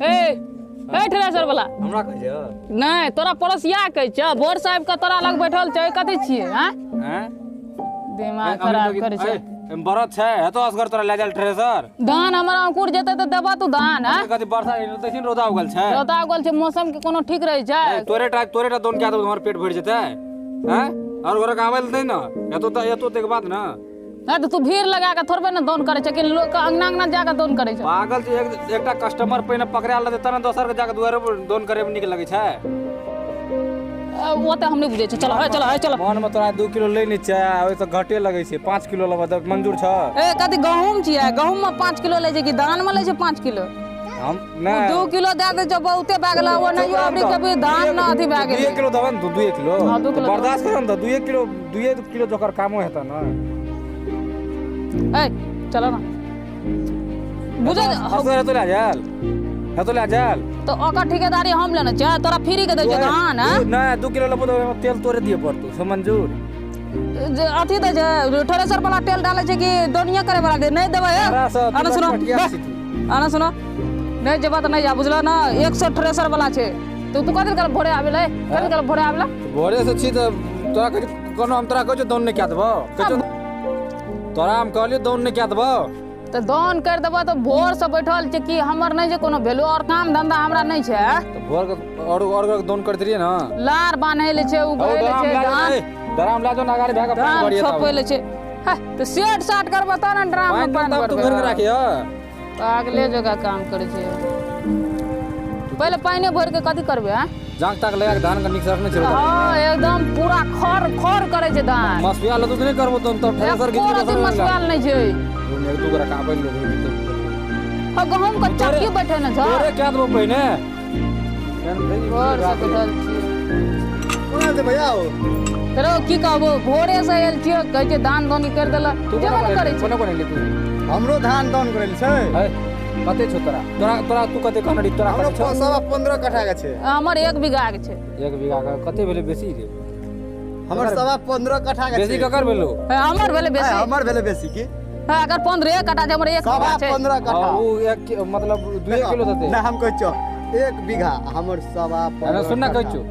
ए ए thresher वाला। हमरा कहै छै? नहि, तोरा पड़ोसिया कहै छै। भोर साहब के तोरा लग बैठल छै, कथी छियै? हैं, हैं, दिमाग खराब करै छै। बरत छै, हेतो असगर तोरा लए जायल थ्रेसर। धान हमर अंकुर जेतै तऽ देबऽ तू धान? हैं, कथी वर्षा देखिन, रौदा उगल छै। रौदा उगल छै, मौसम के कोनो ठीक रहै छै? तोरे टा दोन कए देबो, हमर पेट भरि जेतै? हैं, और घरक आबै लए नहि ने एतो तऽ एतो तक बाद ने। नहि तऽ तू भीड़ लगा के थोड़बे ने दौन करै छै कि लोक के अंगना अंगना जाके दौन करै छै? पागल छै। एकटा कस्टमर पहिने पकड़ा लेतै तब ने दोसर के जाके दुआरे पर दोन करे मे नीक लगै छै। ओ तऽ हम नहि बुझै छियै। चलो हे, चलो हे, चलो। मन मे तोरा 2 किलो लै नहि छै, ओहिसँ घटे लगै छै। 5 किलो लेबऽ तऽ मंजूर छ? ए, कथी गहूम छियै? गहूम में 5 किलो लै छै कि धान में लै छै 5 किलो? हम नहि। 2 किलो दए दै छै, बहुते भए गेलै। ओ नहि, अबरी के भी धान न अथी भए गेलै। 2 किलो देबै ने, 2 किलो। हाँ, 2 किलो। बर्दाश्त कर ने तऽ 2 किलो, 2 किलो जोकर कामो हेतै ने। ए, चलो ना, बुझे। असगर हेतो लए जायल, हेतो लए जायल। तऽ ओकर ठेकेदारी हम लेने छियै, तोरा फ्री के दै छियै धान? हैं? नहि, 2 किलो लेबो तऽ ओहिमे तेल तोरे दिअ पड़तौ से मंजूर? जे अथी दै छै, थ्रेसर वाला तेल डालै छै कि दौनिया करे वाला? नहि देबै। हे, तोरा से आना सुनो। पटिया बस, छी तू। आना सुनो, नहि जेबा तऽ नहि जा, बुझलो ने? 100 थ्रेसर वाला छै। तू तू कथी काल भोरे आबे? कथी काल भोरे आबेला? भोरे से छी तऽ तोरा कहै छी, कोनो हम तोरा कहै छियौ दौन नहि कए देबौ? कहै छियौ तोरा, हम कहलियौ दौन नहि कए देबौ? तऽ दौन करि देबऽ तऽ भोर से बैठल छै कि हमर नहि छै कोनो वैल्यू और काम धंधा हमरा नहि छै? तऽ भोर के और के दौन करैत रहियै ने। लार बान्है ले छै, उगै ले ड्राम छै लए धान। जाओ, ड्राम लए जाओ ने, अगाड़ी भए कऽ पानि धान भरिए। छोपै ले छै। है, तऽ सेट साट करबऽ तब ने ड्राम में पानि पानि तब तू भरि के भरबै। राखिह। पागले जगह काम करै छै। पहिले पानि भरि के कथी करबै? हैं? जाँक ताक लगा के धान के नीक से रखने छै? हाँ, एकदम पूरा खर खर करै छै धान। मसुआ लतू तऽ नहि करबो तहन तब थ्रेसर घीच एको के रति मसुआल नहि छै। एक दू गोरा कहाँ बनि लेबै? हाँ, गहूम के चक्की बैठे ने छै। तोरे कए देबो पहिने। भोर से बैठल छियै। कोना छै भैया हो? रो, की कहबो, भोरे से आयल छियै, कहै छै धान दौनी करि देलक। तू जेबो कोना ने करै छै। कोना कोना एली तू? हमरो धान दाउन करै छै। है, कते छौ तोरा? तोरा तू कते कहने रही तोरा? हमरो कते छौ? 15.25 कट्ठा के छै। हमर 1 बीघा के छै। 1 बीघा के कते भेलै? बेसी रे? हमर 15.25 कट्ठा के बेसी छै। ककर भेलो? हे, हमर भेलै बेसी। हमर भेलै बेसी की? हे, अगर 15 कट्ठा छै, हमर एक सवा बीघा छै। पंद्रह हाँ, कट्ठा। उ मतलब 2 किलो देतै। नहि, हम कहै छियौ 1 बीघा, हमर सवा अरे पंद्रह सुन ना, कहै कट्ठा। छियौ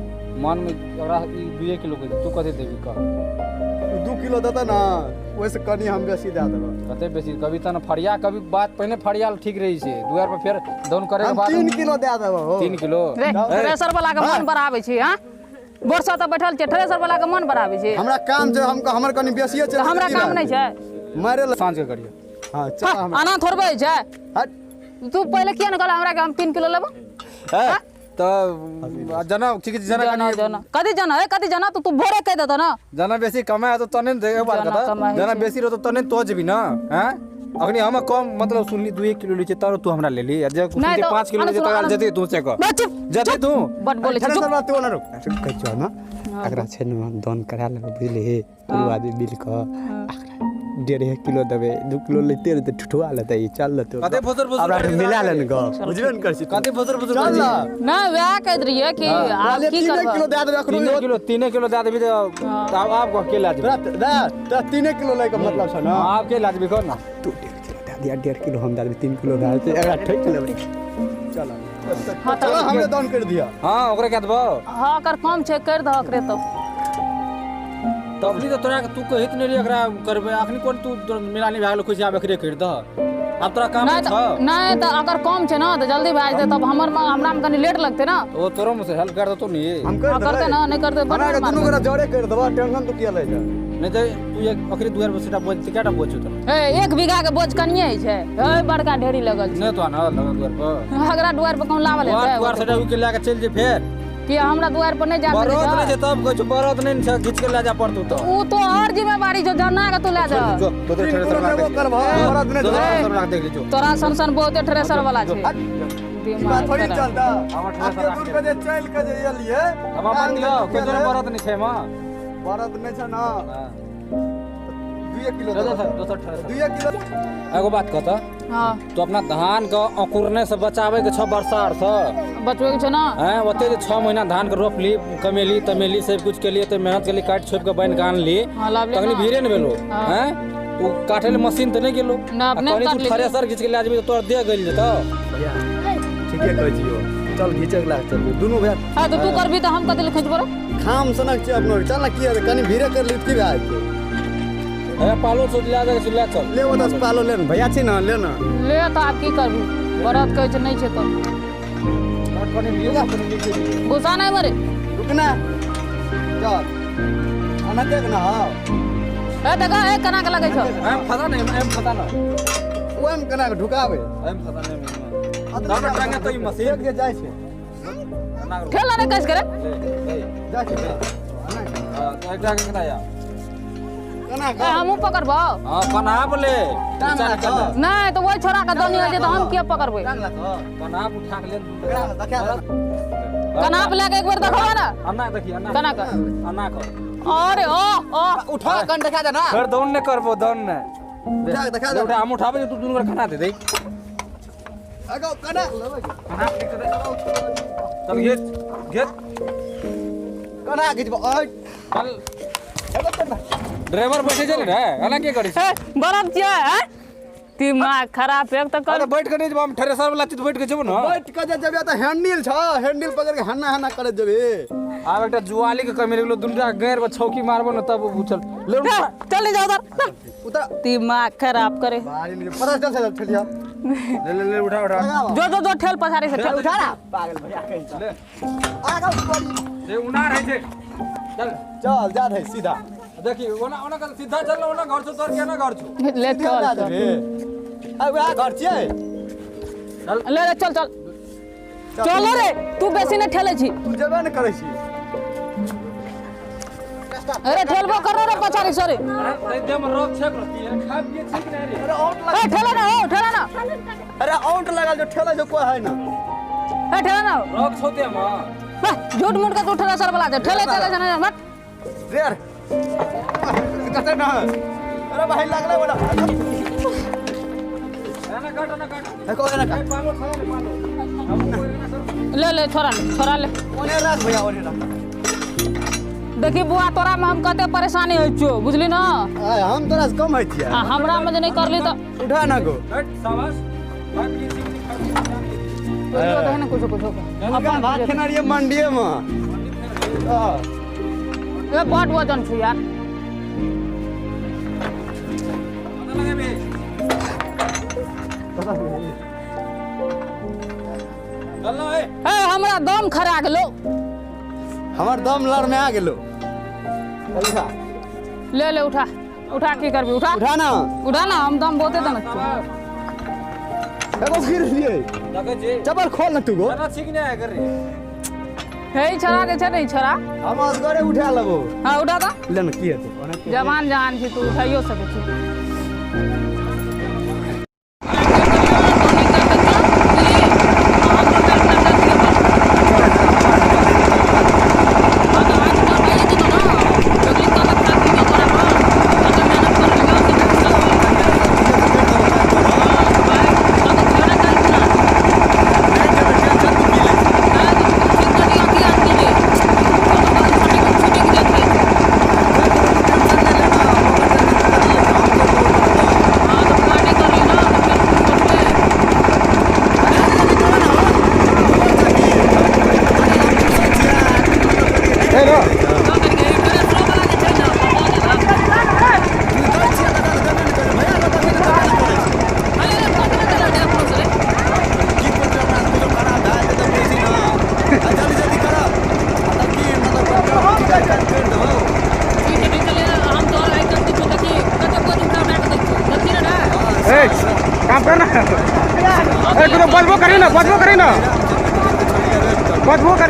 मन मे ओकरा ई 2 किलो कहै छै, तू कते देबी कह। उ 2 किलो देतै ने, ओहिसँ कनि हम बेसी दए देबै। कते बेसी? कभी तऽ फरिया, कभी बात पहिने फरियाल ठीक रहै छै, दुआर पर फेर दौन करे के हम बाद। 3 किलो दए देबै हो। 3 किलो? रे, थ्रेसर वाला के मन बढ़ाबै छी? हाँ, भोर से तऽ बैठल छै, थ्रेसर वाला के मन बढ़ाबै छी? हमरा काम छै, हम हमर कनि बेसिए छै। तऽ हमरा काम नहि छै? मारे ल। साँझ के करियो। हाँ, चल हमरा। आना थोड़बे छै। हट। तू पहिले किया ने कहला हमरा कि हम 3 किलो लेबो? है तऽ जना ठीक छै, जना। जना। कनि जना कथी जना? ए, कथी जना? तू भोरे कहि देतऽ ने। जना बेसी कमाए तो तने ने एक बात जना कह। कमाइ जना छै। बेसी रहतो तने तो जेबी ना। हैं, अखनी हम कम मतलब सुनली 2 किलो लै छै तब तू हमरा लेली आ जे नहि सुनती तऽ 5 किलो लै छै आना तोरा सुनो, जते तू से कह। बे, चुप। जते तू। बड बोलै छै, चुप। थ्रेसर वाला तू ना रुक, कहै छियौ ने, एकरा छै ने दान करा लेबै, बुझलिही? दुनू आदमी मिल कऽ एकरा 1.5 किलो देबै, 2 किलो लेते रहतै, ठुठुआ लेतै ई, चल लेतै। कते फुसुर फुसुर हमरा करै मिला लेने गप, बुझबे ने करै छी तू। कते फुसुर फुसुर चल करै ना। छी? नहि, वएह कहैत रहियै कि आब की 3 करबै? किलो दए देबै अखनो। 3 किलो, 3 किलो दए देबी तऽ आब आब कह के लए जेबी? तोरा दए तोरा 3 किलो लै के मतलब छौ ने? आब के लए जेबी, कह ना। तू 1.5 किलो दए दिया, 1.5 किलो हम दए देबै, 3 किलो भए जेतै, एकरा ठोकि लेबै। चल चल, हमरे दान कर दिया। हाँ, ओकरे कए देबौ। हाँ, अगर कम छै करि दहक रे तब। तब अखनी तऽ तोरा तू कहैत नहि रही एकरा करबै। अखनी कोन तू तोरा मिलानी भए गेल खुशी, आब एकरे करि दह, आब तोरा काम नहि छौ? तऽ नहि तऽ अगर कम छै ने तऽ जल्दी भए जेतै, तब हमर हमरा मे कनि लेट लगतै ने। ओ तोरो मे से हेल्प कर देतौ नी? हम कर हाँ, करतै देबै। ने, नहि करतै बड हमरा के मारतै। दुनू गोरा जरे कर देबऽ, टेंशन तू किया लै छ? नहि तऽ तू एक अखनी दुआर पर सीटा बोझ, कएटा बोझ छौ तोरा? ए, 1 बीघा के बोझ कनिये होइ छै? ए, बड़का ढेरी लगल छै। नहि तो ना लगा दुआर पर। अगरा दुआर पर कहूँ लावल दुआर हेतै? दुआर से के लए के चलि जे फेर। कि हमरा दुआर पर नहि जा सकै बरद नहि छै? छै तब कहै छौ, बरद नहि ने छै, घीच के लए जा पड़तौ तऽ। उ तो और जिम्मेवारी छौ, जना के तू लए जा। जो तो 3 थ्रेसर किलो वाला देबो देख। करबह, बरद नहि जो छौ। थ्रेसर वाला देख ली, जो। तोरा सन सन बहुते थ्रेसर वाला छै। ई बात दिमाग थोड़ी खराब। चलता। हमर थ्रेसर एते दूर के जे चलि के जे एलियै। हम अपन दियौ कोइ तोरा बरद नहि छै मां। बरद नहि छै ने। 2 किलो दोसर देबऽ। दोसर थ्रेसर। 2 किलो। एगो बात कहता। हाँ। तो अपना धान के अंकुरने से बचावे के छौ वर्षा आर से? बचबै के छै ने। हैं, ओते जे 6 महीना धान के रोपली, कमेली तमेली, सब कुछ के लिए तो मेहनत के लिए काटि छोपि के बान्हि के आनली। हाँ, लाबले। तखनी ना। भीड़े ने भेलो? हाँ। हैं, ओ काटे ले मशीन तऽ नहि गेलो? ना, अपने आ कनी काटि तू लेली। थ्रेसर घीच के लए जेबही तऽ तोहर देह गलि जेतौ। ठीके कहै छियौ। चल घीचै के लाग चल दुनू भैया। हां तो तू करबी त हम कथि ले खिंचबो रे? खाम सनक छै अपनो, चल ना की हेतै, कनी भीड़े कर ली की भए जेतै। अरे पालो सोच ले जा ले चल। ले ओतऽ से पालो ले ने भैया छै ना, ले ना। ले त आब की करबी, बरद कहै छै नै छै त। कनी भीड़ कनी नीचे। गुस्सा नै मरे। रुक ना। चल। अना देख ना। ए देखा ए केना के लगै छौ? एम फसा नै, एम फसा ना। ओएम केना के ढुकाबै? एम फसा नै। तब टांगे तो ई मशीन के जाइ छै। ठेला नै कस करे? ले जाइ छै। हां तो एकटा के केना या? केना के? हमहूँ पकड़बौ। हां कन्हा पर ले। नै तो ओइ छोरा के दनी होइ छै त हम किया पकड़बै? कन्हा पर उठा के ले। कन्हा पर लए के एक बेर देखबो ना। अन्ना देखी अन्ना। केना के? अन्ना कर। अरे ओ ओ उठा कन देखा दे ना। फिर दौन ने करबो दौन ने। उठा के देखा दे। उठा हम उठाबै तू दुनू कन्हा दे दे। अगो कन्हा लेबै। कन्हा के दे। चल घीच घीच। कन्हा घिचबो। ओइ चल। ड्राइवर बैठे छै रे, एना के करै छै? बरफ छियै हैं? दिमाग खराब एक त कर। अरे बैठ के नहीं जेबो, हम थ्रेसर वाला चीज बैठ के जेबो ना। बैठ के जे जेबे त हैंडल छ, हैंडल पकड़ के हन्ना हन्ना करैत जेबे। आब एकटा जुआली के कमी गेलो, दुनू गैर में छौकी मारबो न तब उछल। ले चल नहीं जाओ उधर। उतर। दिमाग खराब करे। बारी नहीं पता चल चल ठेलिया। ले ले ले उठा उठा। जो जो जो ठेल पछाड़ी से ठेल। उठा ना पागल भैया कहीं ले। आगा ऊपर। ले उना रहे छे। चल चल जा रहे सीधा। देखी ओना ओना कर सीधा चल ओना घर छो तोर केना घर छो। ले चल। आ वह घर छियै। चल ले ले चल चल। चल रे तू बेसी नै ठेलै छी। तू जेबे नै करै छी। अरे ठेलबो कर रे पछाड़ी सॉरी। अरे ते देह में रोग छेक रहती है, खा पिए ठीक नहीं रे। अरे औंट लगा। ए ठेला ना हो ठेला ना। अरे औंट लगल जो ठेला जो कोई है ना। ए ठेला ना। रोग छौ दे में। झूठ मूठ के तू ठेला सर वाला दे। ठेले चले जना मत। रे कते ना। अरे भाई लागले बोला। ना काट ना काट। देखो ना काट। पालो छोड़ा ले पालो। ले ले छोड़ा ले छोड़ा ले। ओने राख भैया ओने राख। देखी बुआ तोरा में हम कते परेशानी होइ छौ बुझली ना। हम तोरा से कम होइ छियै। आ हमरा में जे नहीं करली त उठा ना गो। हट शाबाश। भाग ये चीज तो है ना कुछ कुछ अपन भात खेना रहिए मंडीए में। हां ए बड वजन छु यार। पता लगे बे। चल ना ए। ए हमरा दम खरा गेलो। हमर दम लड़ में आ गेलो। उठा ले ले उठा उठा की करबी उठा उठा ना उठा ना हम दम बहुते दम छी। एगो गिर लिए लगे जे चप्पल खोल ना तू गो। ना ठीक नहीं कर रे। हे छड़ा जे छै नहीं छड़ा हम असगरे उठा लेबो। हां उठा त ले ना की हेतै जवान जहान छी तू उठाइयो सकै छी। काम करना बदबू करी ना, बदबू करी ना, बदबू करी।